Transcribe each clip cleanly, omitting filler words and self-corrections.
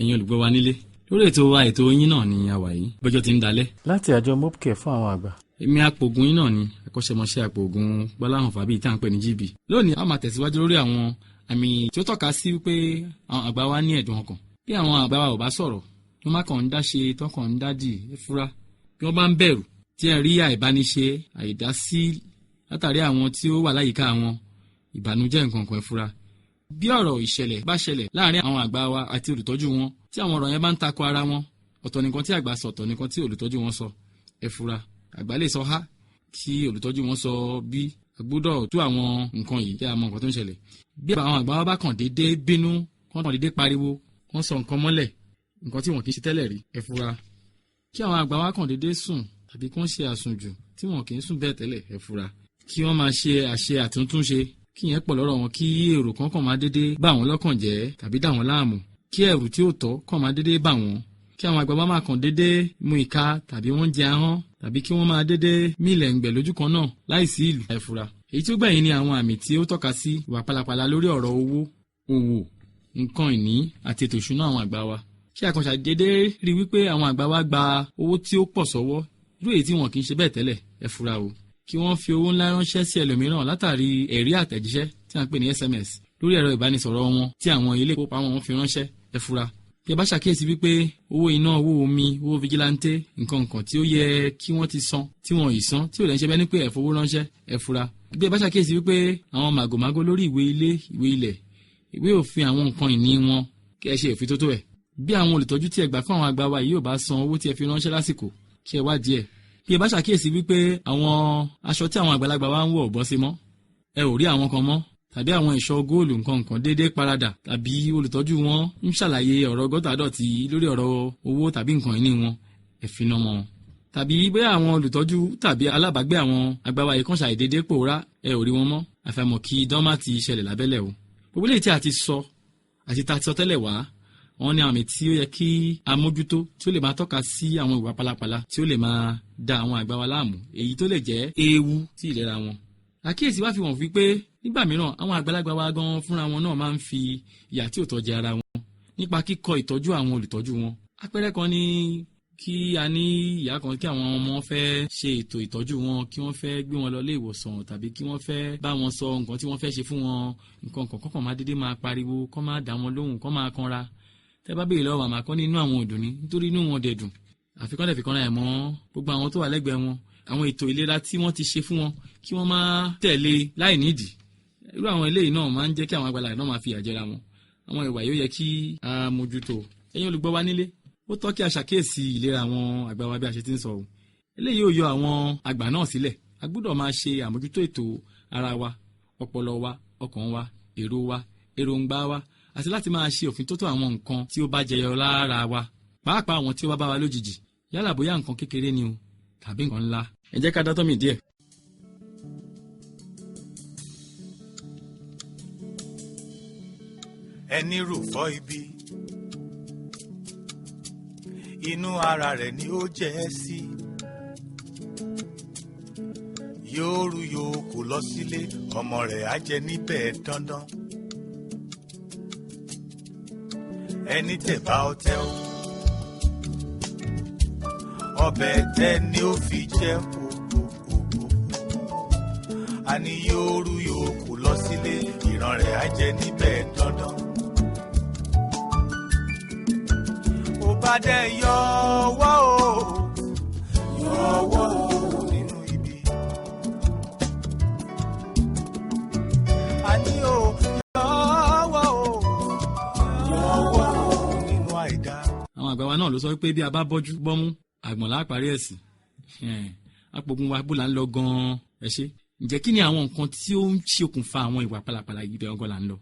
Ẹ̀yin olùgbọ́ wa nílé, lórí ètò wa ètò yín náà ni a wà yìí, bọ́jọ́ ti ń dalẹ̀. Láti àjọ Mopcare fún àwọn àgbà. Èmi apògùn yín náà ni akọ́ṣẹ́mọṣẹ́ apògùn Gbọ́láhàn Fábíyì tí à ń pè ní GB. Lónìí a máa tẹ̀síwájú lórí àwọn àmì tí ó tọ́ka sí wípé àwọn àgbà wa ní ẹ̀dùn ọkàn. Bí àwọn àgbà wa ò bá sọ̀rọ̀, wọ́n má kàn ń dá ṣe, tán kàn ń dá dì, ẹ fura. Bí wọ́n bá ń bẹ̀rù, tí ẹ rí àìbániṣe, àìdásí látàrí àwọn tí ó wà láyìíká wọn, ìbànújẹ́ nǹkan kan, ẹ fura. Bí ọ̀rọ̀ ìṣẹ̀lẹ̀ bá ṣẹlẹ̀ láàrin àwọn àgbà wa àti olùtọ́jú wọn, tí àwọn ọ̀rọ̀ yẹn bá ń tako ara wọn, ọ̀tọ̀ nìkan tí àgbà sọ, ọ̀tọ̀ nìkan tí olùtọ́jú wọn sọ, ẹ fura. Àgbà lè sọ há kí olùtọ́jú wọn sọ bí. A gbọ́dọ̀ tú àwọn nǹkan yìí kí a mọ nǹkan tó ń ṣẹlẹ̀. Bí àwọn àgbà wa bá kàn déédéé bínú, kàn déédéé pariwo, kàn sọ nǹkan mọ́lẹ̀, nǹkan tí wọn kì í ṣe tẹ́lẹ̀ rí, ẹ fura. Kí àwọn àgbà wa kàn déédéé sùn tàbí kí wọ́n ṣe àsùnjù tí wọn kì í sùn bẹ́ẹ̀ tẹ́lẹ̀, ẹ fura. Kí wọ́n máa ṣe àṣe àtúntúnṣe, kí ìyẹn pọ̀ lọ́rọ̀ wọn, kí èrò kan kàn máa déédéé bà wọ́n lọ́kàn jẹ́ tàbí dà wọ́n láàmú, kí ẹ̀rù tí ò tọ́ kàn máa déédéé bà wọ́n, kí àwọn àgbà máa kàn déédéé mu ìka tàbí wọ́n jẹ ahọ́n tàbí kí wọ́n máa déédéé mí ilẹ̀ ń gbẹ̀ lójú kan náà láìsí ìlú, ẹ fura. Èyí tí ó gbẹ̀yìn ni àwọn àmì tí ó tọ́ka sí ìwà pálapàla lórí ọ̀rọ̀ owó, òwò, nǹkan ìní àti ètò ìṣúná àwọn àgbà wa. Ṣé àkànṣe déédéé rí wípé àwọn àgbà wa gba owó tí ó pọ̀ sọ́wọ́, irú èyí tí wọn kì í ṣe bẹ́ẹ̀ tẹ́lẹ̀, ẹ fura o. Kí wọ́n fi owó ńlá ránṣẹ́ sí ẹlòmíràn látàrí ẹ̀rí àtẹ̀jíṣẹ́ tí a ń pè ní SMS lórí ẹ̀rọ ìbánisọ̀rọ̀ wọn tí àwọn ilé ìfowópamọ́ wọn fi ránṣẹ́, ẹ fura. Bí ẹ bá ṣàkíyèsí wípé owó iná, owó omi, owó vigilante, nǹkan nǹkan tí ó yẹ kí wọ́n ti san tí wọ́n ì san, tí ò lè ṣe bẹ́ẹ̀ ní pé ẹ fowó ránṣẹ́, ẹ fura. Bí ẹ bá ṣàkíyèsí wípé àwọn màgòmágó lórí ìwé ilé, ìwé ilẹ̀, ìwé òfin àwọn nǹkan ìní wọn, kí ẹ ṣe òfin tó ẹ̀. Bí àwọn olùtọ́jú tí ẹ gbà fún àwọn àgbà wa yìí ò bá san owó tí ẹ fi ránṣẹ́ lásìkò, kí ẹ wádìí ẹ̀. Bí ẹ bá ṣàkíyèsí wípé àwọn aṣọ tí àwọn àgbàlagbà wa ń wọ̀ ò bọ́ sí mọ́, ẹ ò rí àwọn kan mọ́, tàbí àwọn ẹ̀ṣọ́ góòlù nǹkan nǹkan déédéé paradà, tàbí olùtọ́jú wọn ń ṣàlàyé ọ̀rọ̀ gọ́tàdọ̀tì lórí ọ̀rọ̀ owó tàbí nǹkan ìní wọn, ẹ fi iná mọ́ wọn. Tàbí bóyá àwọn olùtọ́jú tàbí alábàágbé àwọn àgbà wa yìí kàn ṣàìdédé pòórá, ẹ ò rí wọn mọ́, àfàìmọ̀ kí idán má ti ṣẹlẹ̀ lábẹ́lẹ̀ o. Gbogbo eléyìí tí a ti sọ àti tá a ti sọ tẹ́lẹ̀ wá, wọ́n ní àmì tí ó yẹ kí a mójútó tí ó lè máa tọ́ka sí àwọn ìwà pálapàla tí ó lè máa da àwọn àgbà wa láàmú, èyí tó lè jẹ́ ewu sí ìlera wọn. Àkíyèsí wá fi hàn wípé nígbà mìíràn àwọn àgbàlagbà wa gan fúnra wọn náà máa ń fi ìyà tí ò tọ́ jẹ ara wọn nípa kíkọ̀ ìtọ́jú àwọn olùtọ́jú wọn. Àpẹẹrẹ kan ni kí a ní ìyá kan kí àwọn ọmọ fẹ́ ṣe ètò ìtọ́jú wọn, kí wọ́n fẹ́ gbé wọn lọ ilé ìwòsàn tàbí kí wọ́n fẹ́ bá wọn sọ nǹkan tí wọ́n fẹ́ ṣe fún wọn, nǹkan kọ̀ọ̀kan kàn máa dédé máa pariwo, kọ́ máa dá wọn lóhùn, kọ́ máa kanra. Tẹ́ bá béèrè lọ́wọ́ màmá kan ní inú àwọn òdùn ni, nítorí inú wọn dẹ̀ dùn. Àfikún dẹ̀ fi kanra ẹ̀ mọ́ gbogbo àwọn tó wà lẹ́gbẹ̀ẹ́ wọn, àwọn ètò ìlera tí wọ́n ti ṣe fún wọn kí wọ́n máa tẹ̀lé láì nídìí. Irú àwọn eléyìí náà máa ń jẹ́ kí àwọn àgbàlagbà náà máa fi ìyà jẹra wọn. Àwọn ìwà yìí ó yẹ kí a mójútó. Ẹ̀yin olùgbọ́ wa nílé, ó tọ́ kí a ṣàkíyèsí ìlera àwọn àgbà wa bí a ṣe ti ń sọ o. Eléyìí ò yọ àwọn àgbà náà sílẹ̀. A gbọ́dọ̀ máa ṣe àmójútó ètò ara wa, ọpọlọ wa, ọkàn wa, èrò wa, èròǹgbà wa, àti láti máa ṣe òfin tótó àwọn nǹkan tí ó bá jẹyọ lára wa, pàápàá àwọn tí ó bá bá wa lójijì, yálà bóyá nǹkan kékeré ni o tàbí nǹkan ńlá. Ẹ jẹ́ ká dá tọ́mì díẹ̀. Ẹni rò fọ́ ibi, inú ara rẹ̀ ni ó jẹ́ sí. Yóò rú yóò kó lọ sílé, ọmọ rẹ̀ á jẹ níbẹ̀ dandan. Ẹni tẹ̀ bá ọtẹ o, ọbẹ̀ tẹ́ ni ó fi jẹ́ o. Àní yóò rú yóò kó lọ sílé, ìran rẹ̀ á jẹ níbẹ̀ dandan. Ó bá dẹ̀ yọwọ́ o, yọwọ́ o nínú ibi. Àní o yọwọ́ o, yọwọ́ o nínú àìdá. Àwọn àgbà wa náà ló sọ pé bí a bá bọ́jú bọ́mú, àgbọ̀n là á parí ẹ̀ sí. Apògùn wa bó là ń lọ gan-an, ẹ ṣe. Ǹjẹ́ kí ni àwọn nǹkan tí ó ń ṣokùnfà àwọn ìwà pálapàla yìí bẹ́ẹ̀ gan là ń lọ?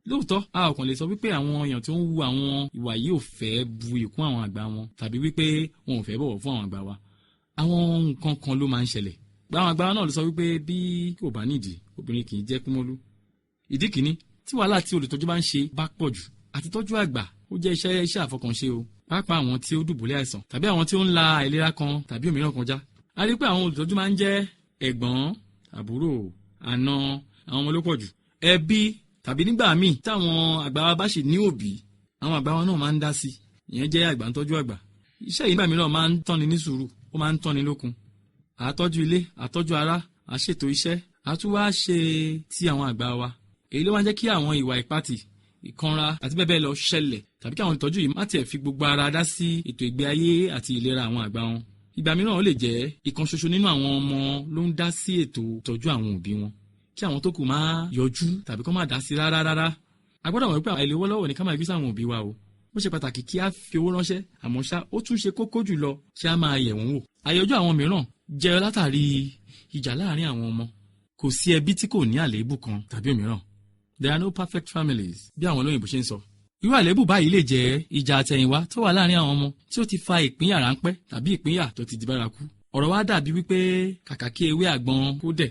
Lóòótọ́, a ò kàn lè sọ wípé àwọn èèyàn tí ó ń hu àwọn ìwà yìí ò fẹ́ bu ìkún àwọn àgbà wọn tàbí wípé wọn ò fẹ́ bọ̀wọ̀ fún àwọn àgbà wa. Àwọn nǹkan kan ló máa ń ṣẹlẹ̀. Àwọn àgbà náà ló sọ wípé bí kò bá nídìí, obìnrin kì í jẹ́ kúmọ́lú. Ìdí kìíní, tí wàhálà tí olùtọ́jú bá ń ṣe bá pọ̀ jù, àti tọ́jú àgbà ó jẹ́ iṣẹ́ àfọkànṣe o, pàápàá àwọn tí ó dùbúlẹ̀ àìsàn tàbí àwọn tí ó ń la àìlera kan tàbí òmíràn kọjá. A rí i pé àwọn olùtọ́jú máa ń jẹ́ ẹ̀gbọ́n, àbúrò, àna, àwọn ọmọ ló pọ̀ jù, ẹbí, tàbí nígbà míì táwọn àgbà wa bá sì ní òbí, àwọn àgbà wa náà máa ń dá sí i. Ìyẹn jẹ́ àgbà ń tọ́jú àgbà. Iṣẹ́ yìí nígbà mìíràn máa ń tọ́ni ní sùúrù, ó máa ń tọ́ni lókun. Àtọ́jú ilé, àtọ́jú ara, àṣètò iṣẹ́, àtúwá ṣe ti àwọn àgbà wa. Èyí ló máa ń jẹ́ kí àwọn ìwà ìpatì, ìkanra àti bẹ́ẹ̀ bẹ́ẹ̀ lọ ṣẹlẹ̀, tàbí kí àwọn ìtọ́jú yìí má tiẹ̀ fi gbogbo ara dá sí ètò ìgbé ayé àti ìlera àwọn àgbà wọn. Ìgbà mìíràn ó lè jẹ́ ìkan ṣoṣo nínú àwọn ọmọ ló ń dá sí ètò ìtọ́jú àwọn òbí wọn, kí àwọn tó kù máa yọjú tàbí kó má dá sí rárá rárá. A gbọ́dọ̀ mọ̀ pé àìlówó lọ́wọ́ ni ká máa gbé sáwọn òbí wa o. Ó ṣe pàtàkì kí a fi owó ránṣẹ́, àmọ́ ṣá ó tún ṣe kókó jùlọ kí a máa yẹ̀ wọ́n wò. Àyọjú àwọn mìíràn jẹyọ látàrí ìjà láàárín àwọn ọmọ. Kò sí ẹbí tí kò ní àléébù kan tàbí òmíràn. There are no perfect families, bí àwọn olóyìnbó ṣe ń sọ. Irú àléébù báyìí lè jẹ́ ìjà àtẹ̀yìnwá tó wà láàárín àwọn ọmọ tí ó ti fa ìpínyà ráńpẹ́ tàbí ìpínyà tó ti di bárakú. Ọ̀rọ̀ wa dàbí wípé kàkà kí ewé àgbọn kó dẹ̀,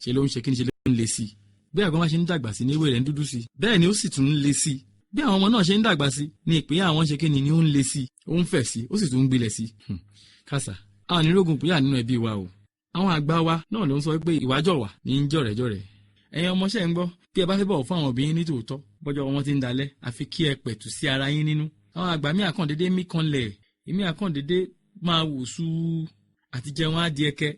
ṣe ló ń ṣe kí ni ṣe ló ń le sí i. Bí àgbọn bá ṣe ń dàgbà sí ní ewé rẹ̀ ń dúdú sí i, bẹ́ẹ̀ ni ó sì tún ń le sí i. Bí àwọn ọmọ náà ṣe ń dàgbà sí ní ìpínyà àwọn ṣe kí ni ni ó ń le sí i, ó ń fẹ̀ sí i, ó sì tún ń gbilẹ̀ sí i. Kàsà, a ò ní rógun ìpínyà nínú ẹbí wa o. Àwọn àgbà wa náà ló ń sọ pé ìwájọ̀wà ní ń jọ̀rẹ̀jọ̀rẹ̀. Ẹ̀yin ọmọọṣẹ́ ń gbọ́, bí ẹ bá fẹ́ bọ̀wọ̀ fún àwọn òbí yín ní tòótọ́, bọ́jọ́ wọn ti ń dalẹ̀, àfi kí ẹ pẹ̀tù sí ara yín nínú. Àwọn àgbà mí àkàndédé mí kanlẹ̀, èmi àkàndédé máa wò sú àti jẹun á di ẹkẹ.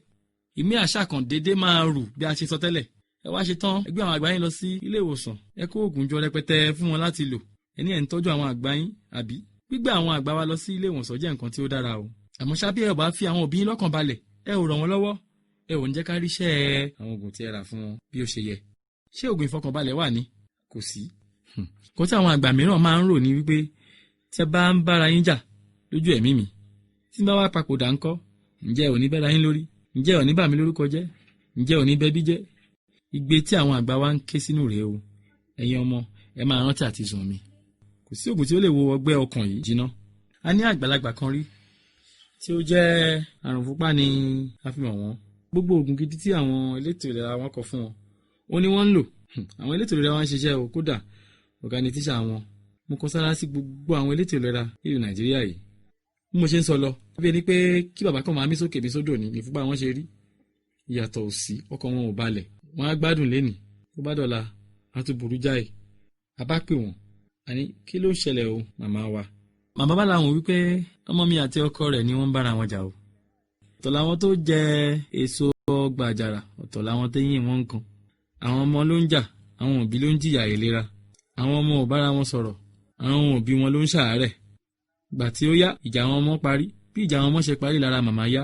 Èmi àṣà kàndédé máa rù bí a ṣe sọ tẹ́lẹ̀. Ẹ wá ṣe tán, ẹ gbé àwọn àgbà yín lọ sí ilé ìwòsàn, ẹ kó oògùn jọ rẹpẹtẹ fún wọn láti lò. Ẹni ẹ̀ ń tọ́jú àwọn àgbà yín, àbí? Gbígbé àwọn àgbà wa lọ sí ilé ìwòsàn jẹ́ nǹkan tí ó dára o. Àmọ́ ṣá bí ẹ bá fi àwọn òbí yín lọ́kàn balẹ̀, ẹ ò ràn wọ́n lọ́wọ́, ẹ ò ní jẹ́ ká ríṣẹ́ àwọn oògùn tí ẹ rà fún wọn bí ó ṣe yẹ. Ṣé oògùn ìfọkànbalẹ̀ wà ní? Kò sí. Kò tí àwọn àgbà mìíràn máa ń rò ní wípé tí ẹ bá ń bára yín jà lójú ẹ̀mí mi, tí n bá wá papòdà ńkọ́, ǹjẹ́ ò ní bẹ́ra yín lórí? Ǹjẹ́ ò ní bà mí lórúkọ jẹ́? Ǹjẹ́ ò ní bẹbí jẹ́? Igbe tí àwọn àgbà wa ń ké sínú rèé o. Ẹ̀yin ọmọ, ẹ máa rántí àti sùn mi. Kò sí oògùn tí ó lè wo ọgbẹ́ ọkàn yìí jiná. A ní àgbàlagbà kan rí tí ó jẹ́ àrùn fúnpá ni a fi mọ̀ wọ́n. Gbogbo oògùn gidi tí àwọn elétò ìlera wọn kọ fún wọn, ó ní wọ́n ń lò. Àwọn elétò ìlera wọn ń ṣiṣẹ́ o, kódà ọ̀gá ni tíṣà wọn. Mo kọ sára sí gbogbo àwọn elétò ìlera nílùú Nàìjíríà yìí. Bí mo ṣe ń sọ lọ, bí ẹni pé kí bàbá kan máa mí sókè mí sódò ní ìfúnpá wọn ṣe rí. Ìyàtọ̀ ò sí, ọkàn wọn ò balẹ̀. Wọ́n á gbádùn lénìí, bó bá dọ̀la, á tún burú jáì. A bá pè wọ́n, a ní kí ló ń ṣẹlẹ̀ o, màmá wa. Màmá bá làwọn wípé ọmọ mi àti ọkọ rẹ̀ ni wọ́n ń bára wọn jà o. Ọ̀tọ̀ làwọn tó jẹ èso ọgbà àjàrà, ọ̀tọ̀ làwọn téyín wọn ń kan. Àwọn ọmọ ló ń jà, àwọn òbí ló ń jìyà ìlera. Àwọn ọmọ ò bára wọn sọ̀rọ̀, àwọn òbí wọn ló ń ṣàárẹ̀. Gbà tí ó yá, ìjà àwọn ọmọ parí. Bí ìjà àwọn ọmọ ṣe parí lára màmá yá.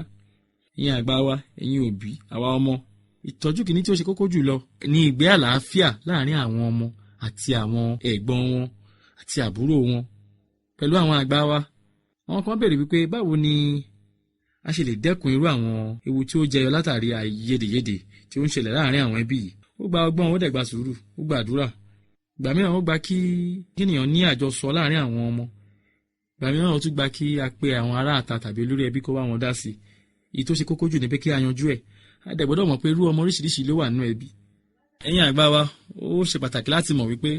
Ẹ̀yin àgbà wa, ẹ̀yin òbí, àwa ọmọ. Ìtọ́jú kìíní tí ó ṣe kókó jùlọ ní ìgbé àlàáfíà láàárín àwọn ọmọ àti àwọn ẹ̀gbọ́n wọn àti àbúrò wọn pẹ̀lú àwọn àgbà wa. Àwọn kan béèrè wípé báwo ni a ṣe lè dẹ́kun irú àwọn ewu tí ó jẹyọ látàrí àìyedèyedè tí ó ń ṣẹlẹ̀ láàárín àwọn ẹbí yìí. Ó gba ọgbọ́n, ó dẹ̀ gba sùúrù, ó gba àdúrà. Ìgbà mìíràn ó gba kí ènìyàn ní àjọsọ láàárín àwọn ọmọ. Ìgbà mìíràn ó tún gba kí a pe àwọn ará àta tàbí olórí ẹbí kó wá wọn dá sí i. Èyí tó ṣe kókó jù ni pé kí a yanjú ẹ̀. A dẹ̀ gbọ́dọ̀ mọ̀ pé irú ọmọ oríṣiríṣi ló wà nínú ẹbí. Ẹ̀yin àgbà wa, ó ṣe pàtàkì láti mọ̀ wípé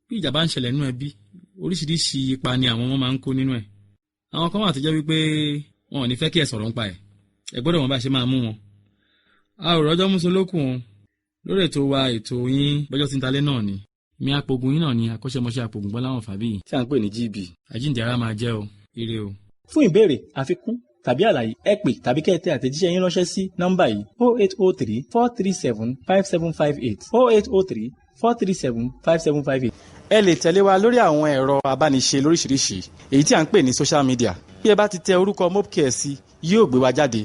bí ìjà bá ń ṣẹlẹ̀ nínú ẹbí, oríṣiríṣi ipa ni àwọn ọmọ máa ń kó nínú ẹ̀. Àwọn kan wà tó jẹ́ wípé wọn ò ní fẹ́ kí ẹ sọ̀rọ̀ ń pa ẹ̀. Ẹ gbọ́dọ̀ mọ̀ bá ṣe máa mú wọn. A ò rọ́jọ́ mú solókùn o. Lórí ètò wa, ètò yín bọ́jọ́ tí ń talé náà ni. Mi apogun yín náà ni akọ́ṣẹ́mọṣẹ́ apogun Gbọ́láhàn Fábíyì tí à ń pè ní GB. Àjíǹde ara máa jẹ́ o. Ire o. Fún ìbéèrè, àfikún tàbí àlàyé, ẹ pè tàbí kẹ́ ẹ tẹ àtẹ̀jíṣẹ́ yín ránṣẹ́ sí nọ́mbà yìí 0803 437 5758 0803 437 5758. Ẹ lè tẹ̀lé wa lórí àwọn ẹ̀rọ abániṣe lóríṣiríṣi èyí tí à ń pè ní social media. Bí ẹ bá ti tẹ orúkọ Mopcare sí, yóò gbé wa jáde.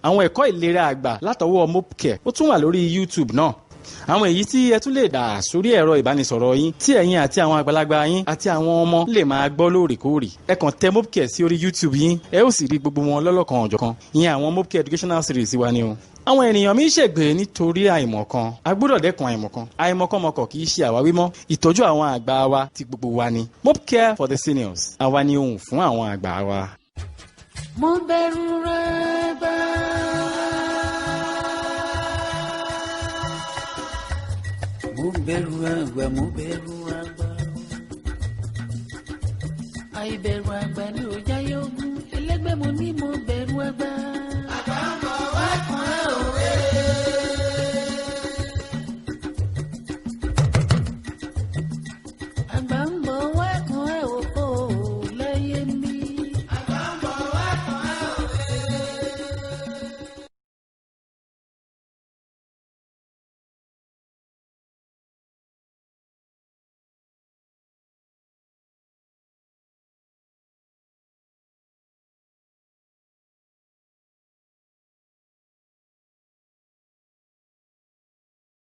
Àwọn ẹ̀kọ́ ìlera àgbà látọwọ́ Mopcare ó tún wà lórí YouTube náà. Àwọn èyí tí ẹ tún lè dà sórí ẹ̀rọ ìbánisọ̀rọ̀ yín tí ẹ̀yin àti àwọn àgbàlagbà yín àti àwọn ọmọ lè máa gbọ́ lóòrèkóòrè. Ẹ kàn tẹ Mopcare sí orí YouTube yín, ẹ ó sì rí gbogbo wọn lọ́lọ́kan ọ̀jọ̀kan. Ìyẹn àwọn Mopcare educational series wa ni o. Àwọn ènìyàn mi ń ṣègbè nítorí àìmọ̀kan. A gbọ́dọ̀ dẹ́kun àìmọ̀kan. Àìmọ̀kànmọ̀kàn kì í ṣe àwáwí mọ́. Ìtọ́jú àwọn àgbà wa ti gbogbo wa ni. Mopcare for the seniors. Àwa ni ohùn fún àwọn àgbà wa. Mo bẹ̀rù rẹ̀ bá. Mo bẹ̀rù àgbà, mo bẹ̀rù àgbà. Àìbẹ̀rù àgbà ni ò jáyé ogún. Ẹlẹ́gbẹ́ mo ní mo bẹ̀rù àgbà.